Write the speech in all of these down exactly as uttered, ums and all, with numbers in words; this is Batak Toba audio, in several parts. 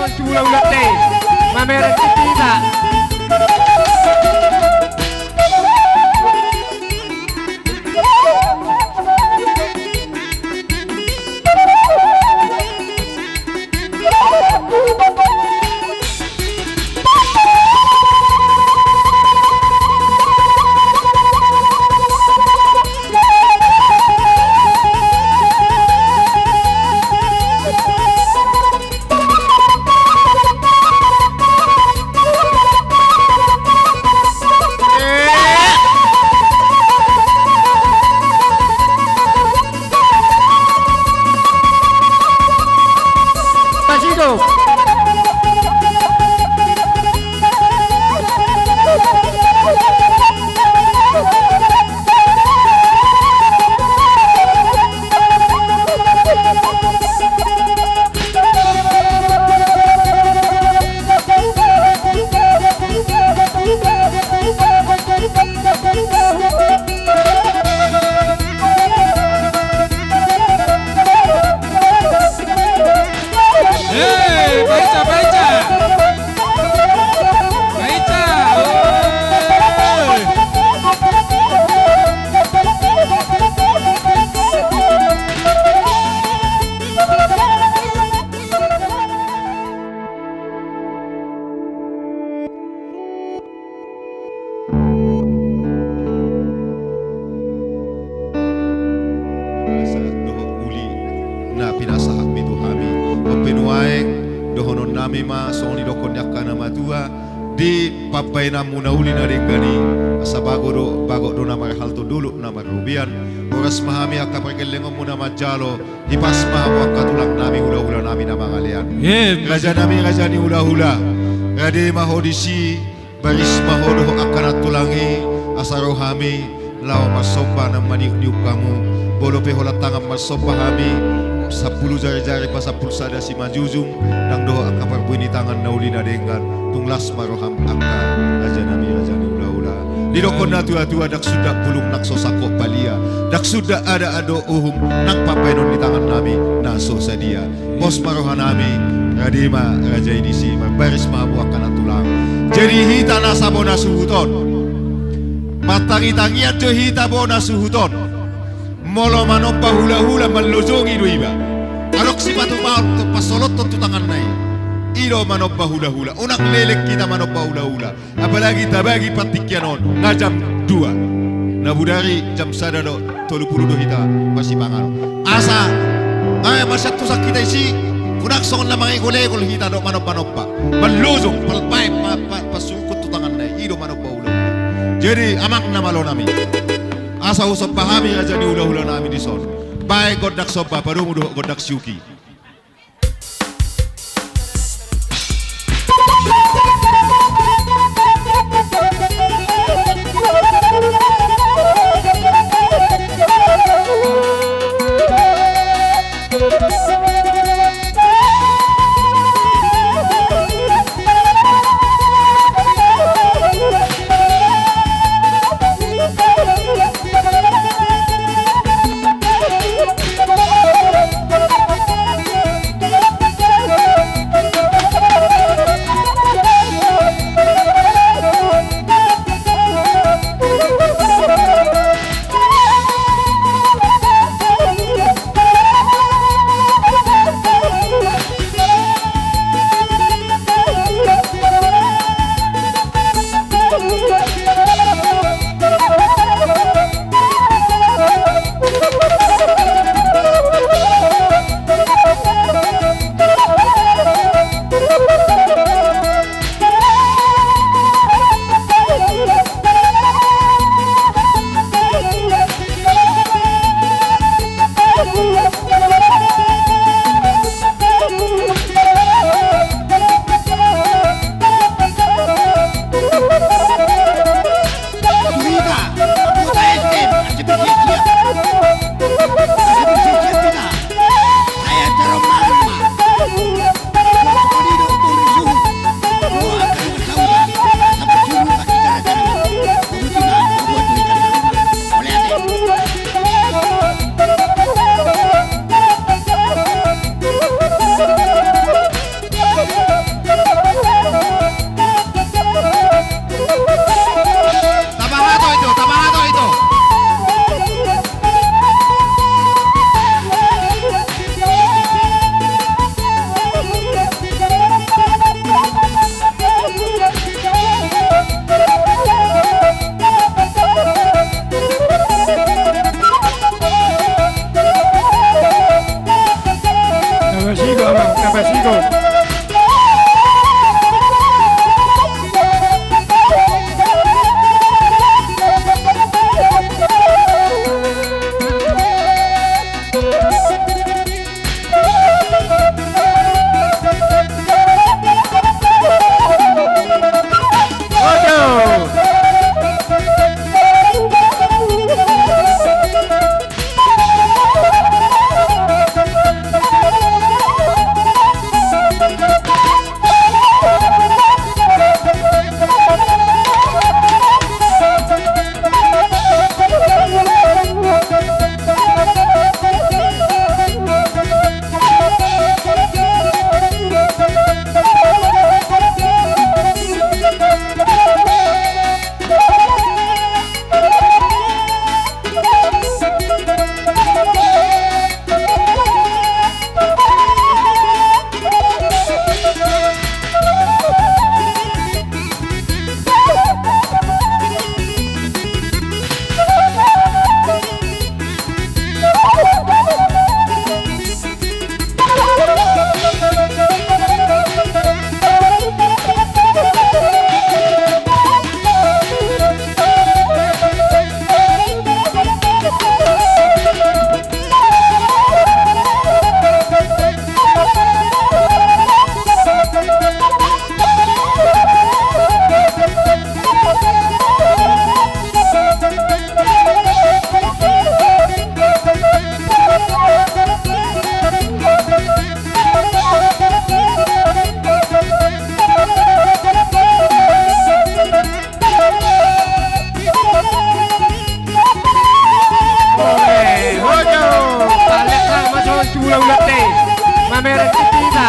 Hulahula te, mamereng hita. Dohot uli na pinasahatmi tu hami. Dohononnami ma songon nidok ni angka na matua, di pambahenanmuna uli na denggan i, asa bagot do, bagot do na marhalto, dolok na marrobean. Horas ma hami angka pargellengonmu na manjalo, hipas ma hamu angka tulangnami, hulahulanami na mangalean. Rajanami raja ni hulahula, rade ma ho disi, baris ma ho dohot angka nantulang i, asa ro hami laho marsomba na maniukniuk hamu. Molo pe holan tangan marsomba hami, sampulu jarijari pasampulu sada simanjujung, ndang dohot angka parbue ni tangan na uli na denggan, tung las ma roham angka rajanami raja ni hulahula. Didok na tuatua, ndang suda bulung nang so sangkot palia, ndang suda adat dohot uhum nang pambahenon ni tangannami na so sadia. Pos ma rohanami, rade ma raja i disi, marbaris ma hamu angka nantulang. Jadi hita nasa bona suhut on, martangitangian jo hita bona suhut on. Molo manomba hulahula, manlojongi do iba. Adong sipatupaon tu, pasolothon tu tanganna i. I do manomba hulahula. Unang leleng hita manomba hulahula. Apalagi tabagi partingkian on, nga jam dua. Na bodari jam sada dohot tolu pulu do hita masipanganon. Asa, ai, marsiantusan hita disi, unang songon na mangegolegol hita dohot manombanomba. Manlojong, pal-, baen, pa-, pa-, pasurungkon tu tanganna i, i do manomba hulahula. Jadi, amang na malonami, asa husomba hami raja ni hulahulanami dison. Baen gondang somba, padomu dohot gondang siuki. Pasigo. Oi, hojo, balik lah masuk di ulang-ulang deh. Mamereng kita.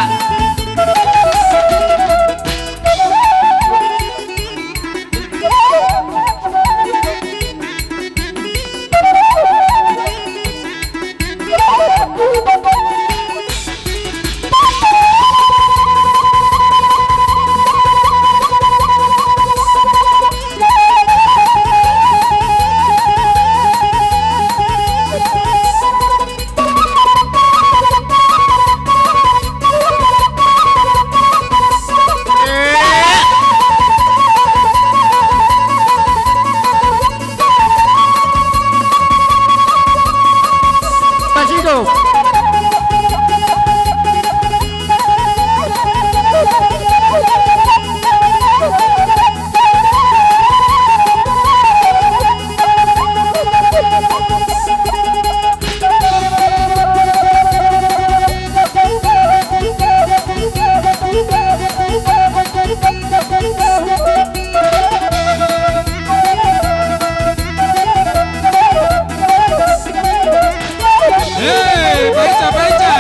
Pasigo. Eh, baca, baca.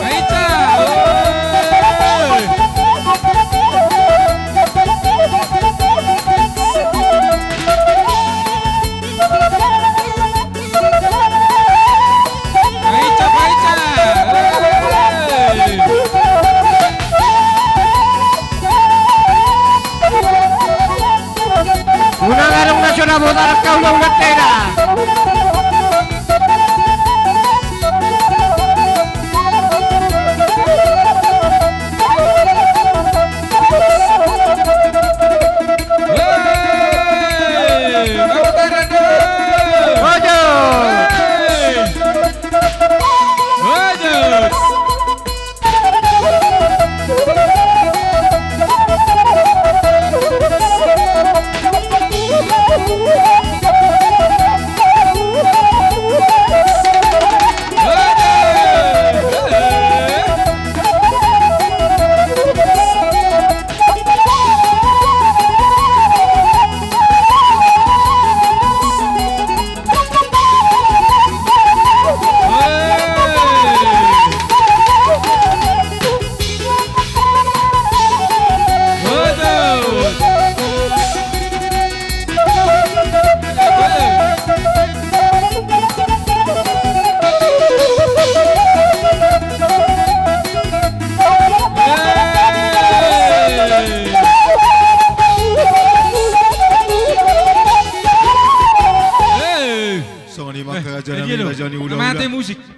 Baca. Oi. Baca, baca. Eh. Unang adong na so na bota rangka, unang mantena. Hei, Bang Tarado. Maju. Hei. Maju. Songon i ma angka raja nami, raja ni hula-hula. Mate musik.